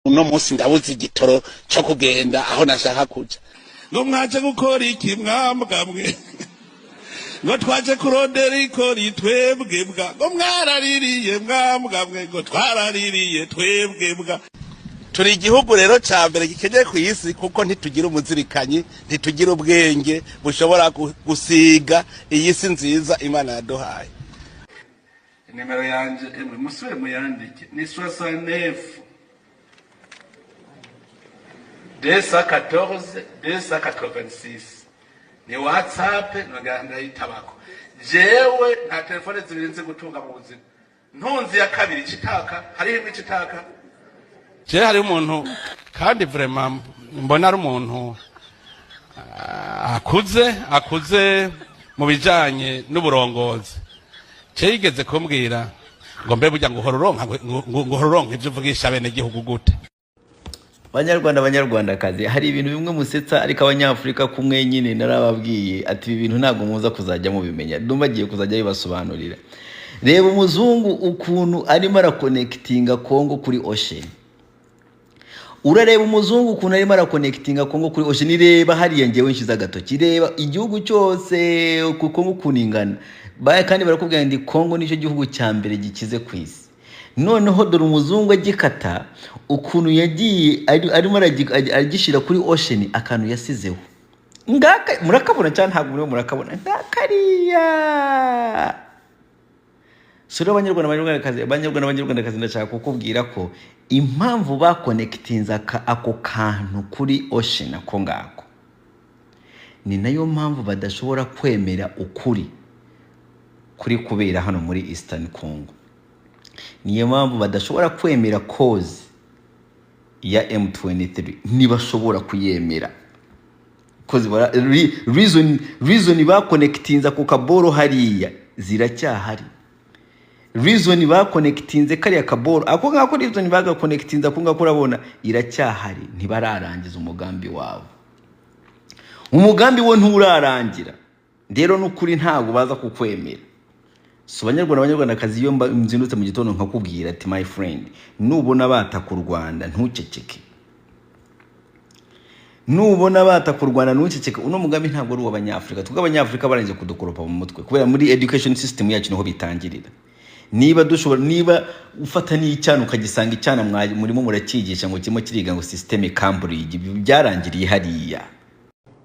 Uno munsi ndabuze igitoro cyo kugenda aho nashaka kuja. Ngo mwaje gukora iki mwambwa mwe? Ngo twaje kurondera ikori twebwe bwa. Ngo mwaraririye mwambwa mwe? Ngo twaraririye twebwe bwa. Turi igihugu rero ca mbere gikenye ku isi, kuko ntitugira umuzirikanyi, ntitugira ubwenge bushobora gusiga iyi si nziza Imana yaduhaye. Nimero yanje, emwe, musubire muyandike, ni 69 214 286, ni WhatsApp, ndayitabako. Jewe nta telefone zibiri nzi gutunga mu buzima. Ntunzi ya kabiri citaka, hariho imwe citaka. Je hariho umuntu, kandi vraiment mbona ari umuntu akuze mu bijanye n'uburongozi. Je yigeze kumbwira ngo: "Mbe burya ngo uhora uronka ngo uhora uronka ivyo uvugisha bene gihugu gute?" Banyarwanda, Banyarwandakazi, hari ibintu bimwe musetsa, ariko Abanyafurika kumwe nyine narababwiye ati ibi bintu ntabwo muza kuzajya mubimenya. Ndumva agiye kuzajya bibasobanurira. Reba umuzungu ukuntu arimo arakonekitinga Kongo kuri ocean. Urareba umuzungu ukuntu arimo arakonekitinga Kongo kuri ocean. Reba hariya ngewe nshize agatoki, reba igihugu cyose ku Kongo ukuntu ingana. Baya kandi barakubwira ngo Kongo nicyo gihugu cya mbere gikize ku isi. Noneho dore umuzungu agikata ukuntu yagiye arimo agishyira kuri ocean, akantu yasizeho ngaka murakabona cyane, ntabwo murimo murakabona ngakariya. So rero, Abanyarwanda, Abanyarwandakazi, Abanyarwanda, Abanyarwandakazi, ndashaka kukubwira ko impamvu bakonekitinze ako kantu kuri ocean ako ngako, ni nayo mpamvu badashobora kwemera ukuri kuri kubera hano muri Eastern Congo. Niyo mpamvu badashobora kwemera cause ya M23, ntibashobora kuyemera. Cause reason bakonekitinze ako kaboro hariya ziracyahari. Reason bakonekitinze kariya kaboro ako ngako, reason bagakonekitinze ako ngako, urabona iracyahari. Ntibararangiza umugambi wabo, umugambi wo nturarangira. Rero n'ukuri ntabwo baza kukwemera. So Banyarwanda, Abanyarwandakazi, iyo mzindutse mu gitondo nkakubwira ati: "My friend, nubona bataka u Rwanda ntuceceke, nubona bataka u Rwanda ntuceceke." Uno mugambi ntabwo ari uw'Abanyafurika. Twebwe Abanyafurika barangije kudukoropa mu mutwe, kubera muri education system yacu niho bitangirira. Niba dushobora, niba ufata n'icyana ukagisanga icyana murimo muracyigisha ngo kirimo kiriga ngo system Cambridge, byarangiriye hariya.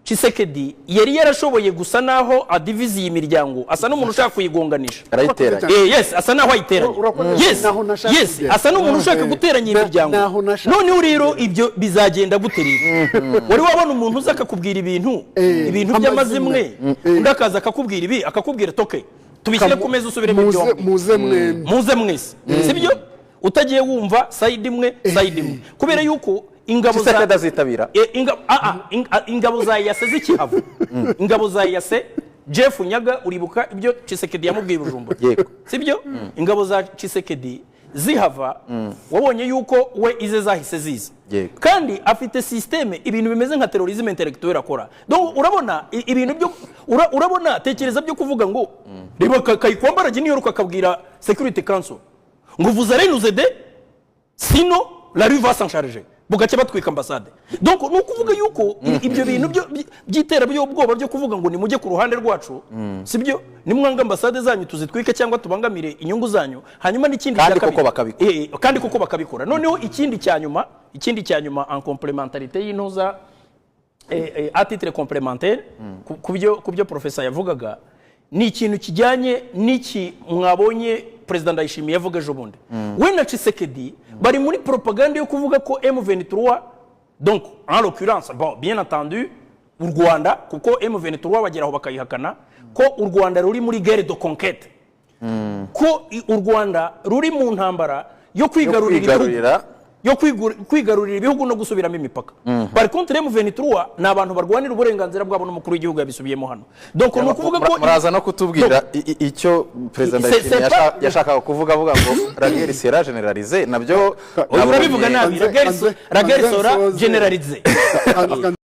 Tshisekedi yari yarashoboye gusa naho adiviza iyi miryango, asa n'umuntu ushaka kuyigonganisha. Arayiteranya. Yes, asa naho ayiteranya. Urakoze. Yes. Naho nashaka Yes. kugera. Asa n'umuntu ushaka guteranya iyi miryango. Naho nashaka Noneho rero ibyo bizagenda gute rero? Wari wabona umuntu uza akakubwira ibintu ibintu by'amazimwe, amazimwe. Undi akaza akakubwira ibi, akakubwira toke tubishyire ku meza, usubiremo ibyo Muze wambwiye. Muze mwembi. Muze mwese, sibyo? Utagiye wumva side imwe, side imwe, kubera yuko ingabo za Tshisekedi azitabira. Ingabo za EAC zikihava, ingabo za EAC, Jeff Nyaga, uribuka ibyo Tshisekedi yamubwiye i Bujumbura? Yego. Sibyo? Ingabo za Tshisekedi zihava, wabonye yuko we ize zahise ziza. Kandi afite système, ibintu bimeze nka terrorisme intellectuel akora. Donc urabona ibintu byo urabona, tekereza byo kuvuga ngo reba Kayikwamba arajya New York akabwira Security Council ngo: "Vous allez nous aider, sinon la rue va s'en charger", bugacya batwika ambasade. Donc ni ukuvuga yuko ibyo bintu by'iterabwoba byo kuvuga ngo nimujye ku ruhande rwacu, sibyo, nimwanga ambasade zanyu tuzitwike cyangwa tubangamire inyungu zanyu. Hanyuma n'ikindi Kandi cya kabiri- koko bakabikora. Kandi koko bakabikora. Noneho ikindi cya nyuma, en complémentarité y'intuza, à titre complémentaire ku byo professor yavugaga, ni ikintu kijyanye n'iki mwabonye Perezida Ndayishimiye yavuga ejo bundi. We na Tshisekedi bari muri propagande yo kuvuga ko M23, donc en l'occurrence, bon, bien entendu u Rwanda, kuko M23 bageraho bakayihakana, ko u Rwanda ruri muri guerre de conquête, ko u Rwanda ruri mu ntambara yo kwigarurira ibihugu, kwigarurira. yo kwigarurira ibihugu no gusubiramo imipaka. Par contre M23 ni abantu barwanira uburenganzira bwabo, n'umukuru w'igihugu yabisubiyemo hano. Donc ni ukuvuga ko Muraza no kutubwira icyo Perezida Ndayishimiye C'est pas- yashakaga kuvuga, avuga ngo la guerre sera généralisée, nabyo Oya, urabivuga nabi. Anze- La guerre anze- la guerre anze sera nsoze. généralisée.